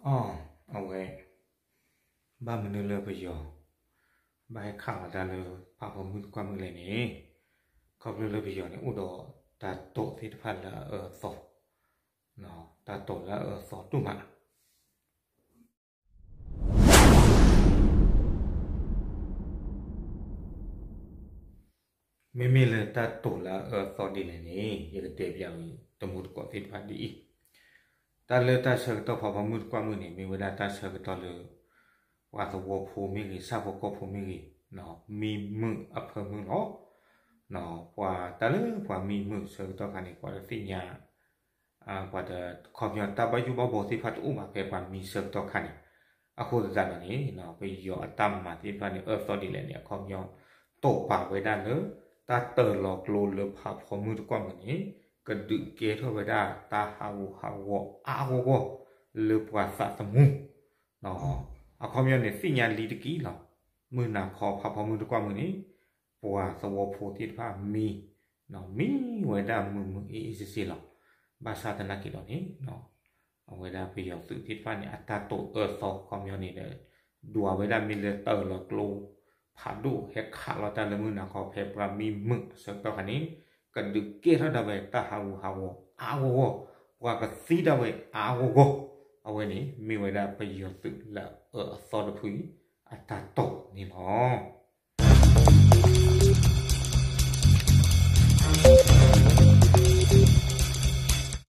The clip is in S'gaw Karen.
အီ, အဝဲ ဘၣ်မနုၤလၢပယီၤ ဘၣ်ဟဲခးလီၤတၢ်လၢဖးဖီမုၢ်တကွၢ်မုၢ်လဲၣ်န့ၣ်, ခီဖျိလၢပယီၤန့ၣ် အိၣ်ဒီးတၢ်တိာ်သ့ၣ်တဖၣ်လၢအအၢအသီ, တၢ်တိာ်လၢအအၢအသီဒိၣ်မး မ့မ့ၢ်လၢတၢ်တိာ်လၢအအၢအသီဒ်လဲၣ်န့ၣ် ယကတဲပျးဝံၤတမူတကိးသ့ၣ်တဖၣ်ဒ်အံၤ, တၢ်လၢတၢ်ဆၢကတီၢ်ဖးဖီမုၢ်တကွၢ်မုၢ်န့ၣ် မ့ၢ်ဝဲဒၣ်တၢ်ဆၢကတီၢ်လၢ ပှၤသဝီဖိမ့ၢ်ဂ့ၤ ဆၣ်ဖိကီၢ်ဖိမ့ၢ်ဂ့ၤ မံမုာ်အဖၢမုၢ်လီၤ. ပှၤတၢ်လၢပှၤမံမုာ်ဆၢကတီၢ်ခါန့ၣ် ပှၤတသ့ၣ်ညါ ပှၤတခီပညီတၢ်ဘၣ်ယိၣ်ဘၣ်ဘီသ့ၣ်တဖၣ်တအိၣ်ဘၣ်ဖဲပှၤမံဆၢကတီၢ်ခါန့ၣ်, အဃိသတးဒီးန့ၣ် ပယီၤအတၢ်မၤသ့ၣ်တဖၣ်န့ၣ် အၢသီဒ်လဲၣ်န့ၣ် အခီပညီ တိာ်ပာ်ဝဲဒၣ်လၢ တၢ်တၢၢ်လီၤကျိလၢဖးဖီမုၢ်တကွၢ်မုၢ်န့ၣ် ကဒုးကဲထီၣ်ဝဲဒၣ်တၢ်ဟးဂူာ်ဟးဂီၤအါအါဂီၢ်ဂီၢ် လၢပှၤသးသမူ အခီပညီန့ၣ် သ့ၣ်ညါလံတက့ၢ်လီၤ. မုၢ်နၤခီဖးဖီမုၢ်တကွၢ်မုၢ်န့ၣ် ပှၤသဝီဖိသ့ၣ်တဖၣ်မံ, မံဝဲဒၣ်မုာ်မုာ်အ့ၣ်အ့ၣ်စ့စ့လီၤ. ဘၣ်ဆၣ်သနာ်က့ဒီးန့ၣ် အဝဲဒၣ်ပယီၤသုးသ့ၣ်တဖၣ်န့ၣ် အတၢ်တိာ်အၢသီအခီပညီန့ၣ်ဒီး ဒွးဝဲဒၣ်မ့ၢ်လၢတၢ်အၢၣ်လီၤကျိ ဖးဒိၣ်ဟဲခးလီၤတၢ်လၢမုၢ်နၤခီဖဲပှၤမံမုာ်အဆၢကတီၢ်ခါန့ၣ် ကဒုးကဲထီၣ်ဒၣ်ဝဲတၢ်ဟးဂူာ်ဟးဂီၤအါအါဂီၢ်ဂီၢ်, ပှၤကသံဒၣ်ဝဲအါအါဂီၢ်ဂီၢ်, အဝဲန့ၣ်မ့ၢ်ဝဲဒၣ်ပယီၤသုးလၢအအၢအသီတဖုအံၤ အတၢ်တိာ်န့ၣ်လီၤ.